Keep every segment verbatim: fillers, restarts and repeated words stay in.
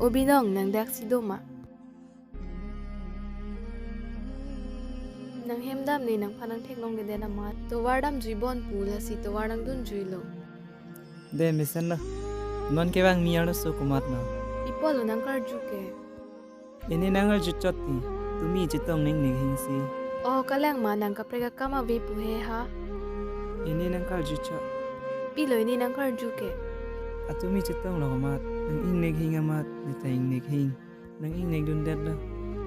Binong, nang dak si do ma? Nang hem dam ne nangphan nangtheklongledet amat. Tovar damjui bon pu lasi tovar nangdunjuilo. De mesenlo. Non kevang mi arloso komatlo? Pi apotlo nang karju ke? Ini nang arju chot ti. Tumi chetong ning ning hingsi. Oh, kalang ma nang kaprek akam ave pu he ha? Ini nang karju chot. Pilo ini nang karju ke? A tumi chetonglo komat. Nang ingnek hing amat, neta ingnek hing. Nang ingnek dundetlo.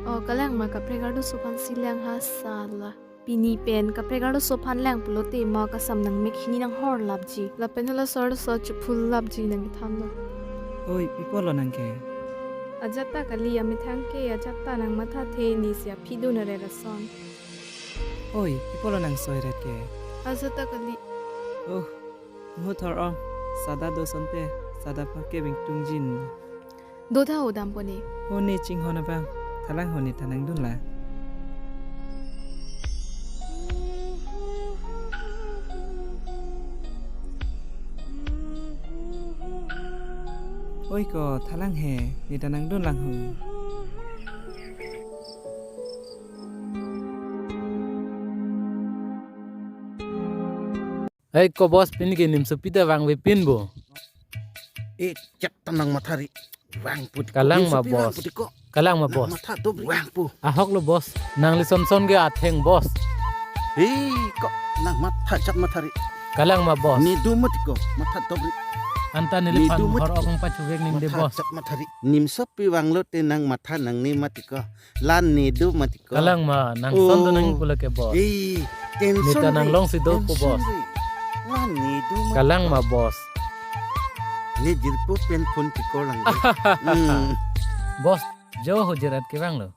Oh, kalang ma kaprek arloso aphan si lang ha sala. Pini pen kaprek arloso aphan lang pulote ma kasam nang mek hini nang horlapji. Lapen halaso arloso chephulapji nang kethanlo. Oi, pi apotlo nang ke? Ajat ta kali amethang ke, ajat ta nang mathathe ni si aphi dun are lason. Oi, pi apotlo nang soiret ke? Ajat ta kali. Oh, muthor ong. Sada do sonte, sada pake bingtung jin. Dotha ho dampo ne. Ho ne chinghon abang. Thalang ho ne ta nangdunlang. Oi ko, thalang he, ne ta nangdunlang ho. Hei ko boss, pini ke nimso pita vangve pin bo. Eh, chak ta nang mathari. Vang put. Kalang ma boss. Kalang ma boss. Matha do vang pu. Ahok lo boss. Nangli Samson ke atheng boss. Hei, ko nang matha chak mathari. Kalang ma boss. Ne do mati ko, matha do ri. Anta neliphan hor ok pachuvek ning de boss. Matha chak mathari. Nimso pi vanglo te nang matha nang ne mati ko. Lan ne do mati ko. Kalang ma, nang son do nang pula ke boss. Eh, tension. Ne ta nang long si do ko boss. Lan ne do mati ko. Kalang ma boss. Ne jirpo pen phone ti ko lang. Hmm. Boss, jo ho jirat kevanglo.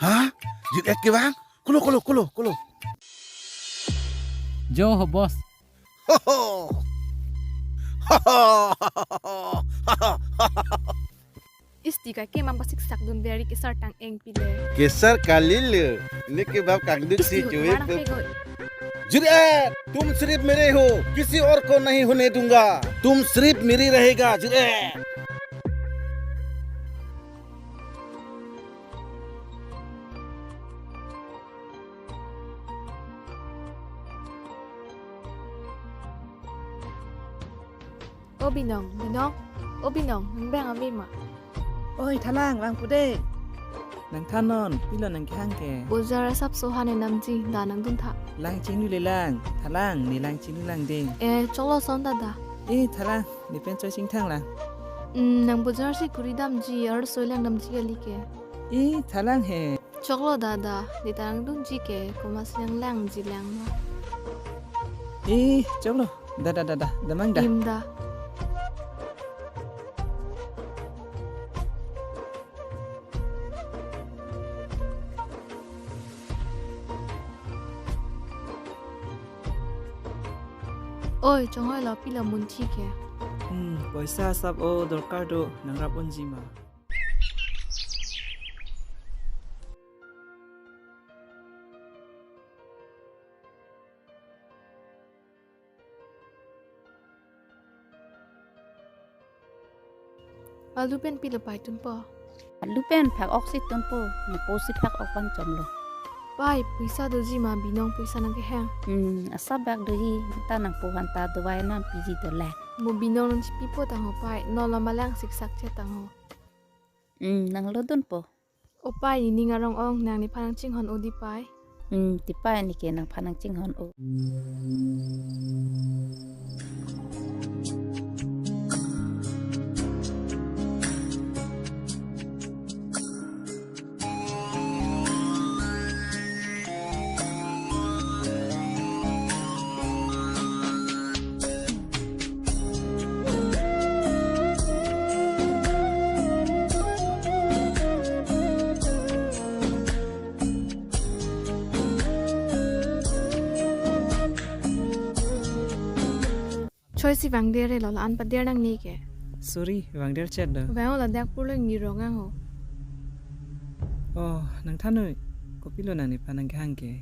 Ha? Jirat kevang? Kolo, kolo, kolo, kolo. Jo ho boss. Ho, ho. Ho, ho. Isti ka ke mang pasik sak dun beri kesar tang eng pile. Kesar kalile. Ini ke bab kangduk si isti ho chui kemana pe. Pegoi. Jirat, तुम सिर्फ मेरे हो, किसी और को नहीं होने दूंगा। तुम सिर्फ मेरी रहेगा, जिरे। O Binong, Binong, o Binong, nang bang ave ma? Oi, thalang, vang pu de. Nang thanon, pilo nang kehang ke? Bojar asapso hane namji, da nangdun tha. Lang chinglu le lang, thalang, ne lang chinglu lang ding. Eh, choklo son dada. Eh, thalang, ne pen choi chingthang lang. Hmm, nang bojar si kuri damji, arloso lang damji kali ke. Eh, thalang he. Choklo dada, ne ta nangdunji ke, komat si nang langji lang ma. Eh, choklo. Da, da, da, da. Damang da. Im da. Oi, chonghoi lo pilo munthi ke. Hmm, poisa asap o dorkar do nangrap unji ma. Alu pen pilo pai tunpo? Alu pen phak ok si tunpo, nangpo si phak ok bang chomlo. Pai, poisa doji ma Binong poisa nang kehang? Hmm, asap bak doji, ta nangpo han ta dovai nam piji dolang. Mo Binong nang chipipo tang ho pai, non lo malang siksak chet tang ho. Hmm, nang lo dunpo. O pai, ne ning arong ong, nang nephan nang chinghon o di pai. Hmm, ti pai, ne ke nangphan nang chinghon o. Choi si vangder lo, la-an pader nangne ke. Sorry, vangder chet do. Vang o, ladak purlo ni rong ang ho. Oh, nang thanoi. Kopilo nang nephan nang kehang ke?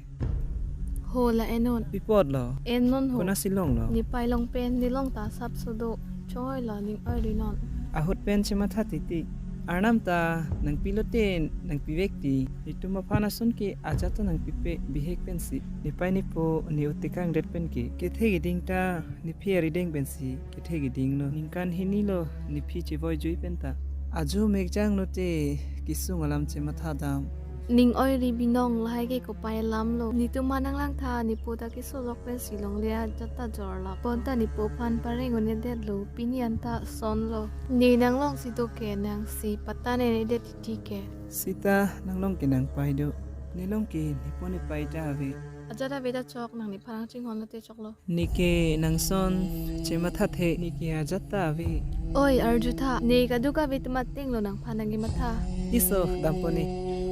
Ho la enon. Pi apot lo? Enon ho. Konat si longlo? Ne pai along pen, ne along ta asapso do. Choi lo ning oi rinon. Ahut pen chematha titi. Arnam ta nangpi lote nangpivek ti, netum aphan ason ke ajat ta nangpipe bihek pensi. Nepei nepo ne otekang det pen ke kethe keding ta nephi arideng pensi kethe kedinglo. Ningkan hini lo nephi chevoi jui pen ta. Ajo mekjang lote kesung alam chematha dam. Ning oi ri Binong, lahai ke kopai alam lo. Netum aphan nanglangtha, nepo ta keso lok pensi longle ajat ta jorlap. Bonta nepo aphan pareng un-edetlo, pini anta sonlo. Ne nanglong si do ke nangsi patan en-edet titi ke. Sita nanglong ke nangpai do. Nelong ke nepo nepai ta ave. Ajat ave ta chok, nang nephan nangchinghon lote choklo. Ne ke nangson chemathathe, ne ke ajat ta ave. Oi, arjutha, ne kadokave atum ateng lo nangphan nangkematha. Iso, dampo ne.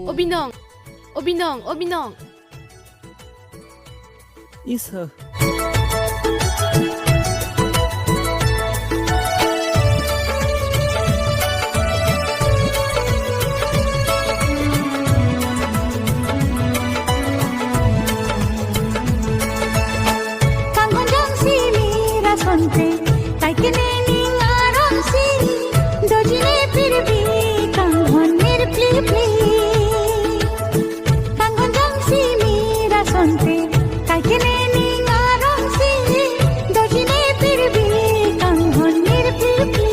O Binong! O Binong! O Binong! Iso. Kanghon jongsi mir asonte, kaike ne ning arongsi, dojine phir bhi kanghon mir pli pli. Kanghon jongsi mir asonte, kaike ne ning arongsi, dojine phir bhi kanghon mir pli pli.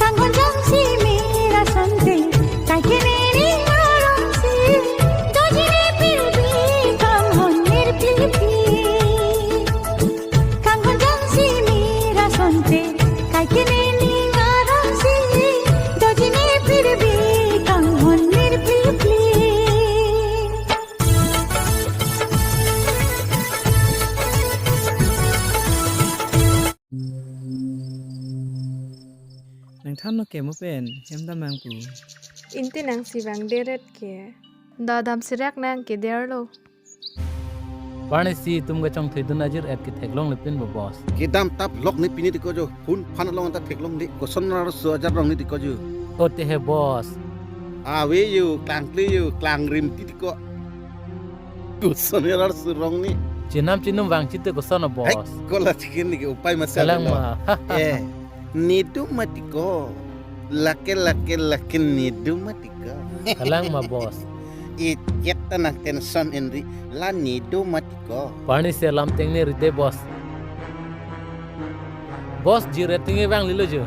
Kanghon jongsi mir asonte, kaike ne ning arongsi, dojine phir bhi kanghon mir pli pli. Kanghon jongsi mir asonte, kaike ne ning arongsi, dojine phir bhi kanghon mir pli pli. Nangthanlo ke mo pen, hem dam nangpo. Inti nangsi vangderet ke. Da dam sirak nang ke derlo. Parni si itum kachongthui dun ajir-et ke theklongle pinpo boss. Kedam tap lok ne pini tiko jo. Hun phan along ta theklongle. Koson arloso ajat rong ne tiko jo. O te he boss. Ave jo, klangkle jo, klangrim ti tiko. Koson arloso rong ne. Chenam chenum vang chite koson a boss. Hei, kola chicken ne ke upai masa. Kalang lo. Ma. Eh, ne do ma tiko. Lake, lake, lake ne do ma tiko. Kalang ma boss. Ichet ta nang tension enri, la ne do ma tiko. Parni si alam tengne ride boss. Boss, jire tengne vanglelo jo.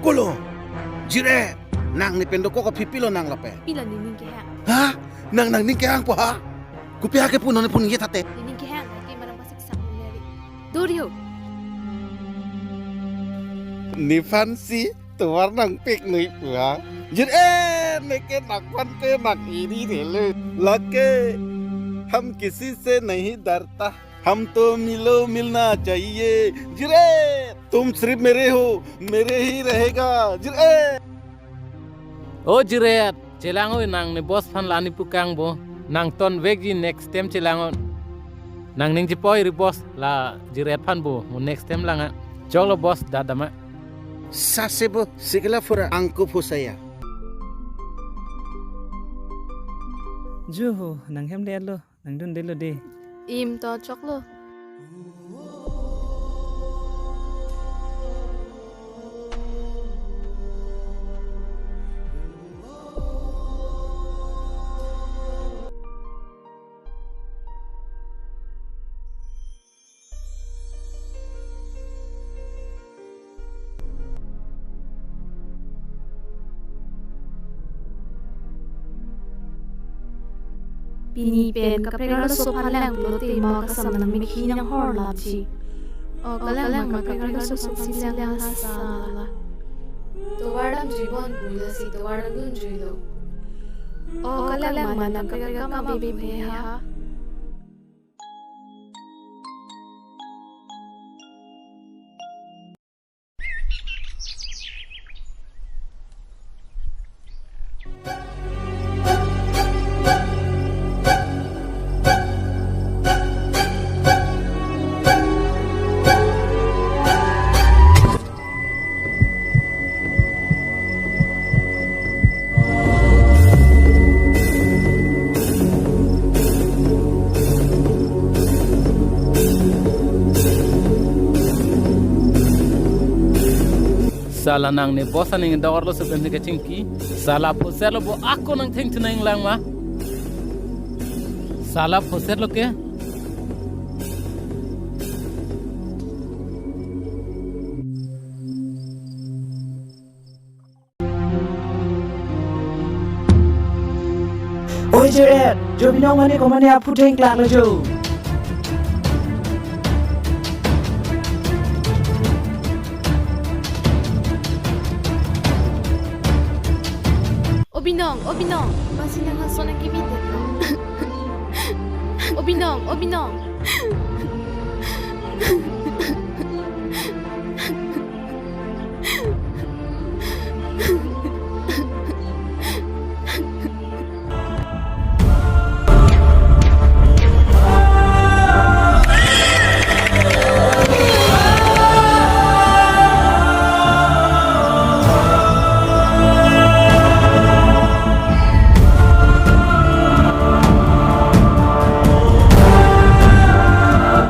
Kolo, jire, nang ne pen dokok aphi pilo nang lapen. Pilo nening kehang. Ha? Nang nangning kehangpo ha? Kopi ha kepu non ne pun ye thate. Nening kehang, ke marang pasik sak neri. Dorjo. Nephan si tovar nangpik noi pu ha. Jire, neke nangphan te nang iri dele. Lake, hum kisi se nahi darta. Hum to milo milna chahiye. Jire, tum sirf mere ho, mere hi rahega. Jire. O jire, chelang oi, nang ne boss phan la ne pu kangpo. Nang tonvekji next time chelang oi. Nangning chepoi ri boss, la jire phan po, mo next time lang a. Choklo boss, da dam a. Sase bo, sikla phura angko phusaya. Juhu, nang hem de lo. Nang dundelo de. Im to choklo. Pini pen kaprek arloso aphan lang pulote ma kasam nang mekhi nang hor lapji. O kalang ma kaprek arloso aphan si lang asala. Tovar dam jui bon pu lasi tovar dam dun juilo. O kalang ma nang kaprek akam ave he ha. Hala nang ne boss aning dor lo supen ke chingki. Sala phoset lo bo ako nang thengthu nang lang ma. Sala phoset lo ke. Oi, Jer-et, jo Binong mane komane aphu thengklak lo jo. O Binong, o Binong, bangsi nang hason nang kibi det lo. O Binong, o Binong.